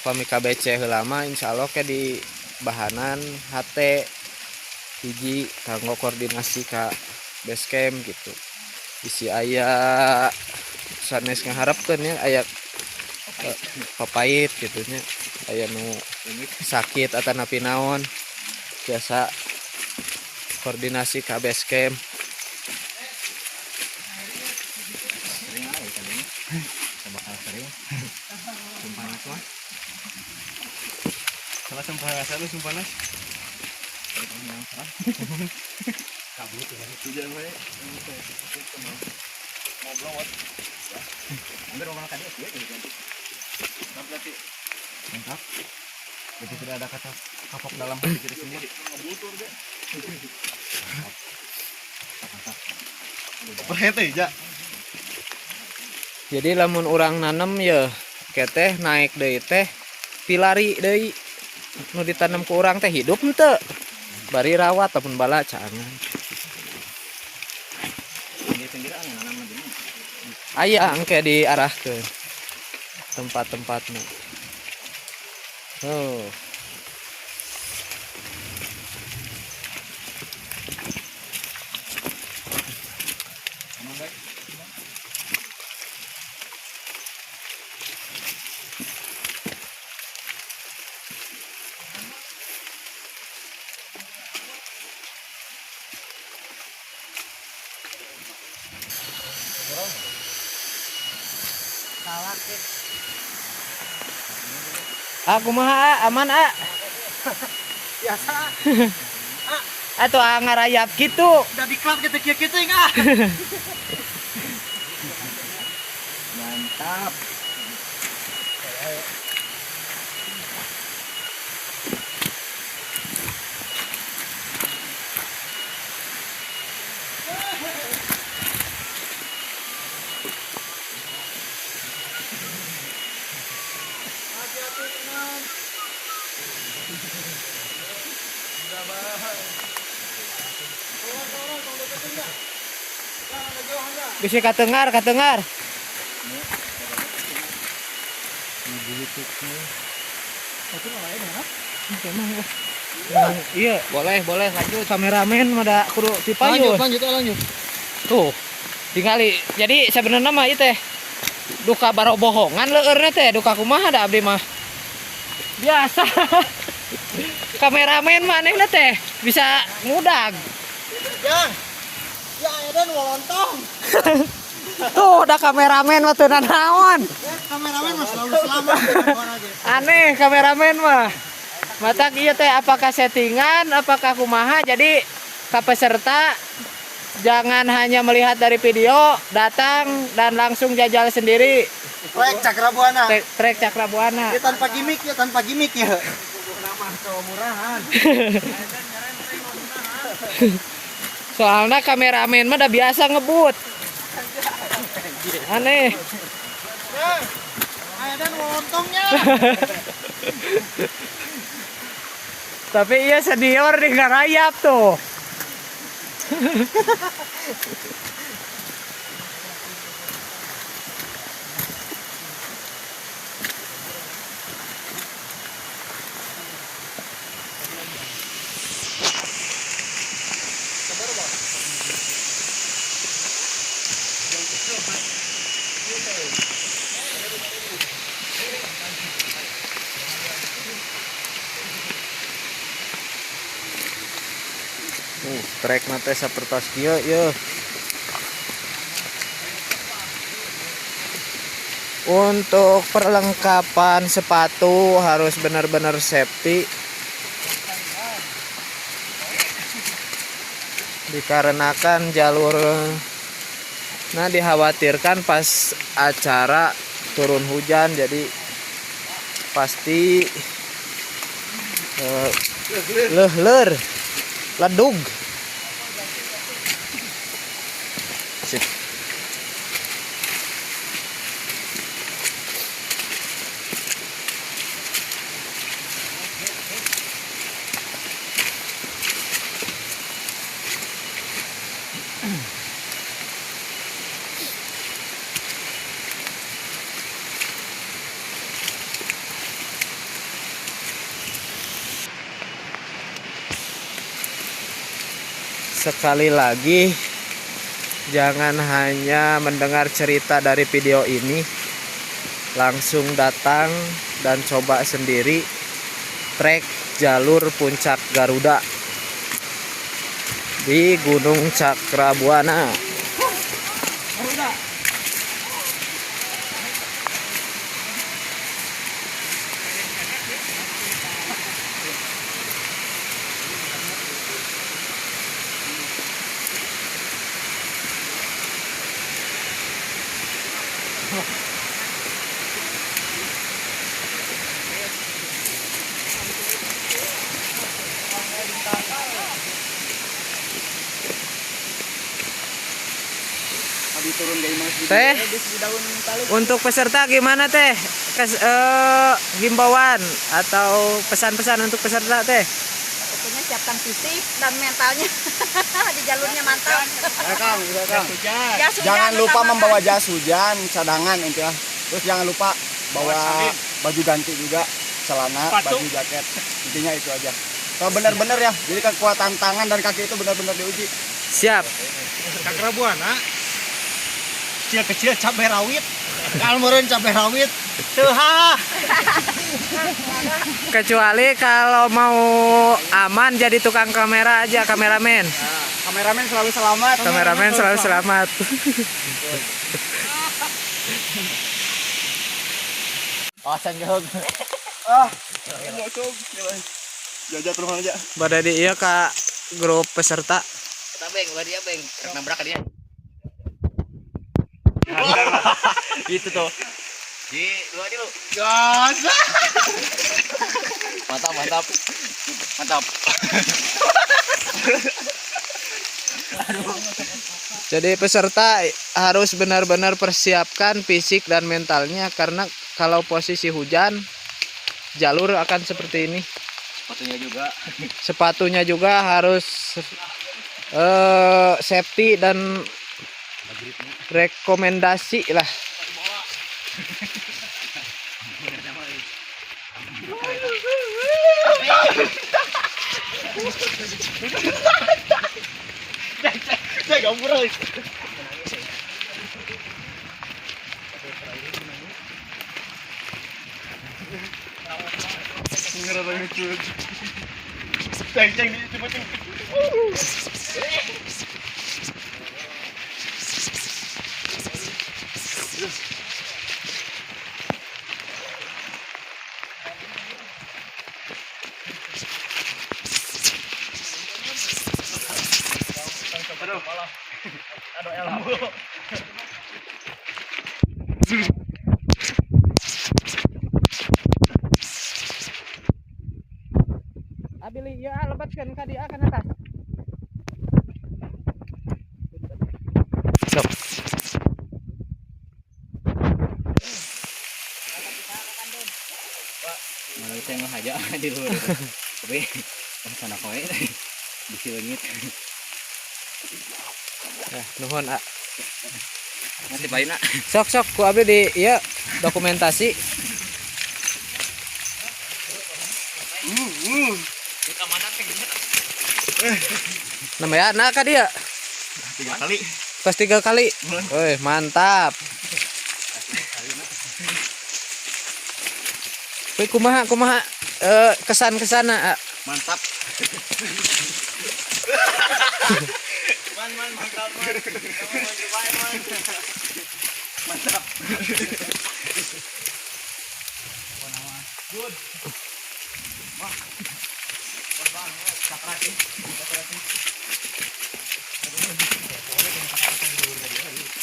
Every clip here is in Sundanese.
Pami KBC heula mah insyaallah ke di bahanan HT hiji kanggo koordinasi ka base camp gitu. Bisi aya sanes ngaharepkeun nya, aya papait gitu nya, aya nu sakit atau napi naon, biasa koordinasi ka base camp. Sering aja kan ini. Bakal sering. Sumpanas mah. Salah sumpanas lu sumpanas. Kabut ya. Hujan wae. Ngobrol. Hampir ngomong tadi ya gitu. Lengkap berarti. Lengkap. Jadi tidak ada kata kapok dalam hati diri sendiri. Ngebutur deh. Mantap. Overhead teh, Ja. Jadi lamun urang nanem ya keteh naik deui teh pilari deui nu ditanam ku urang teh hidup henteu, bari rawat ataupun bala caangan. Pinggir-pinggir aneh nanam gini. Aya engke diarahkeun tempat-tempatna. Tuh. Emang baik. Ah, kumaha, ah? Aman, ah? Biasa. Atuh ah, ngarayap gitu. Udah diklat gitu kieu kieu ah. Mantap. Hati-hati tenang. Keluar keluar kalau deketin enggak? Jangan ada jauh enggak? Bisa katengar, katengar. Iya, boleh, boleh lanjut. Kameramen mah da kudu pipayun. Lanjut, lanjut, lanjut. Tuh. Tingali. Jadi sebenarnya mah ieu teh duka barobohongan leueurna teh, duka kumaha da abdi mah. Biasa. Kameramen mah anehna teh bisa ngudag. Yang. Ya Eden wolontong. Tuh, udah kameramen mah teu nanaon. Ya, kameramen mah selalu selamat. Aneh kameramen mah. Matak ieu teh apakah settingan, apakah kumaha? Jadi ka peserta jangan hanya melihat dari video, datang dan langsung jajal sendiri. Trek Cakra Buana. Trek Cakra Buana. Ya tanpa gimmick ya, tanpa gimmick ya. Nama murahan. Soalnya kameramen mah udah biasa ngebut. Aneh. Ya. Eden wolontongnya. Tapi iya senior di ngarayap tuh. Trek na teh sapertos kieu yeuh. Untuk perlengkapan sepatu harus benar-benar safety. Dikarenakan jalur, nah dikhawatirkan pas acara turun hujan, jadi pasti leuhleur, ledug. Sip. Sekali lagi, jangan hanya mendengar cerita dari video ini, langsung datang dan coba sendiri trek jalur Puncak Garuda di Gunung Cakrabuana. Abi turun dari mas di Teh. di daun taluk. Untuk peserta gimana, Teh? Himbauan atau pesan-pesan untuk peserta, Teh? Pokoknya siapkan fisik dan mentalnya di jalurnya mantap. Ya, Kang, ya, Kang. Jas hujan Jangan lupa utamakan. membawa jas hujan cadangan intinya. Terus jangan lupa bawa baju ganti juga, celana, Sepatu. baju jaket. Intinya itu aja. Kalau benar-benar ya, jadi kekuatan tangan dan kaki itu benar-benar diuji. Siap. Cakrabuana. Kecil-kecil cabai rawit. Kalmeureun cabai rawit. Teu ha. Kecuali kalau mau aman jadi tukang kamera aja, kameramen. Kameramen selalu selamat. Kameramen selalu selamat. Awasan jauh. Ah, jajak rumah aja. Pada di iya kak grup peserta. Kita beng, ulah dia beng. Rek nabrak ka dia. Itu tuh. Di dua di lu. Gas. Mantap, mantap. Mantap. Jadi peserta harus benar-benar persiapkan fisik dan mentalnya karena kalau posisi hujan jalur akan seperti ini. Sepatunya juga. Sepatunya juga harus safety dan rekomendasi lah. Saya gak murah. Ceng ceng di coba ceng. Aduh, malah. Aduh, ilmu. Abili ya lebatkan ka dia kan atas. Sok. Malah itu yang aja di luar. Tapi oh sana koe di sileungit. Ya, nuhun, A. Nanti bae na. Sok sok ku abdi di ieu dokumentasi. Namanya nah ka dia. 3 kali. Pas 3 kali. Woi, mantap. Woi, kumaha kumaha kesan-kesan A? Mantap. Man man mantap man. Man mantap. Good. Wah. Wah banget, cakra sih.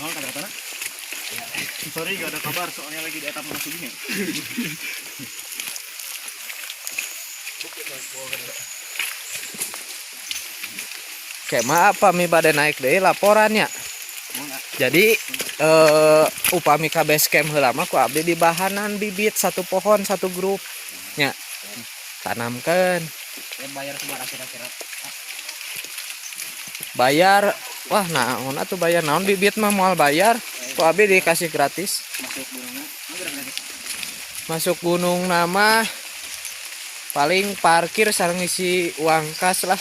Nol kata-kata. Sorry gak ada kabar soalnya lagi di etapa masuk ini. Oke, maaf pami bade naik deui laporannya. Jadi upami ka base camp heula mah ku abdi di bahanan bibit satu pohon satu grup nya. Tanamkeun. Ya bayar sebarang kira-kira. Bayar, wah naon atuh bayar naon bibit mah moal bayar. Ku abdi dikasih gratis. Masuk gunungnya, oh, berapa gratis? Masuk gunung nama paling parkir sareng ngisi uang kas lah.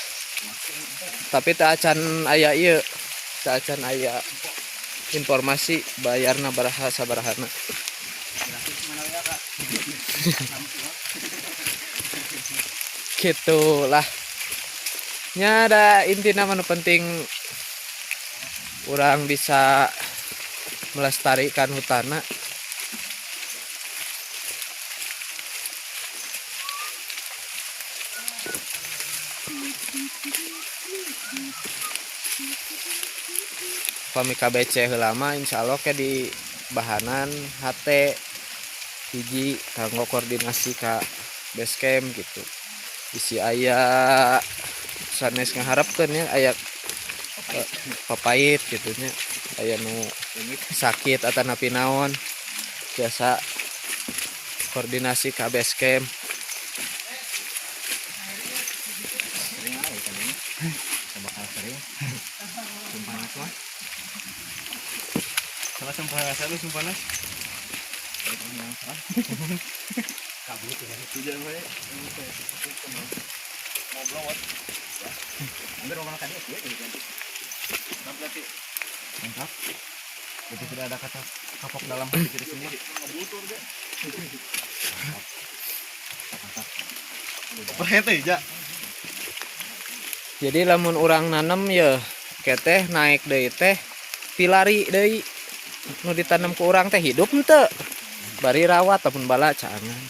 Tapi teu acan aya ieu, teu acan aya informasi bayarna baraha sabarahana. Mana ya, Kak? Gitu lah nya, ada intina mah nu penting urang bisa melestarikan hutana. Pami KBC heula mah insyaallah ke di bahanan HT hiji kanggo koordinasi ka base camp gitu, isi aya sanes ngaharapkeun nya, aya papait gitu nya, aya nu sakit atau napi naon, biasa koordinasi ka base camp. Sering aja kan ini. Bakal sering. Sumpah panas mah. Salah sumpah lu sumpah panas. Kabut ya. Hujan wae. Mau blowot. Hampir mau makan dia ya. Mantap berarti. Mantap. Berarti tidak ada kata kapok dalam hati diri sendiri. Ngebutur deh. Mantap. Perhete ja. Jadi lamun urang nanem ya keteh naik deui teh pilari deui nu ditanam ku urang teh hidup henteu, bari rawat ataupun bala caangan.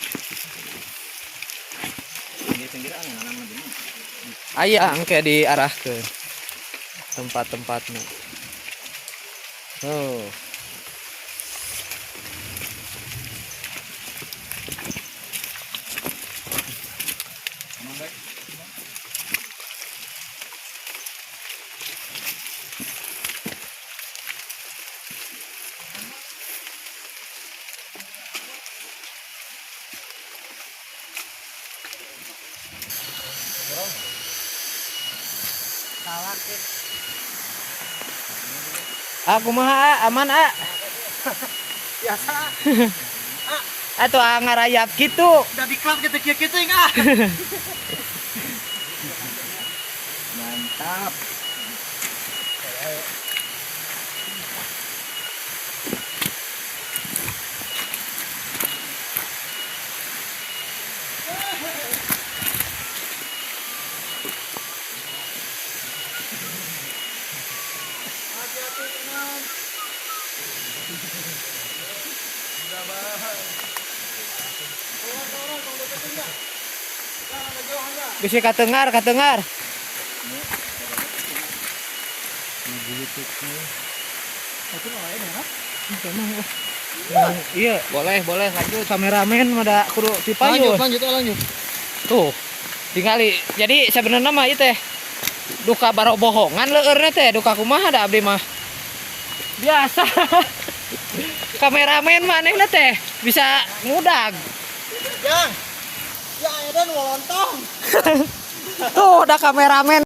Pinggir-pinggir ah nanam lagi. Aya engke diarahkeun tempat-tempatnya tuh. Emang baik. Salak sih. Ah, kumaha, ah? Aman, ah? Biasa. Atau ah ngarayap gitu. Udah diklat gitu kieu ah. Mantap. Hati-hati teman. Udah bang. Keluar orang kalau deketin enggak. Jangan ada jauh enggak. Bisa katengar, katengar. Itu lain ya. Iya, boleh, boleh lanjut. Kameramen mah da kudu pipayun. Lanjut, lanjut, lanjut. Tuh. Tingali. Jadi sebenarnya mah ieu teh duka baro bohongan leueurna teh, duka kumaha da abdi mah. Biasa. Kameramen manehna teh bisa ngudag. Yang. Ya Eden lontong. Tuh, udah kameramen.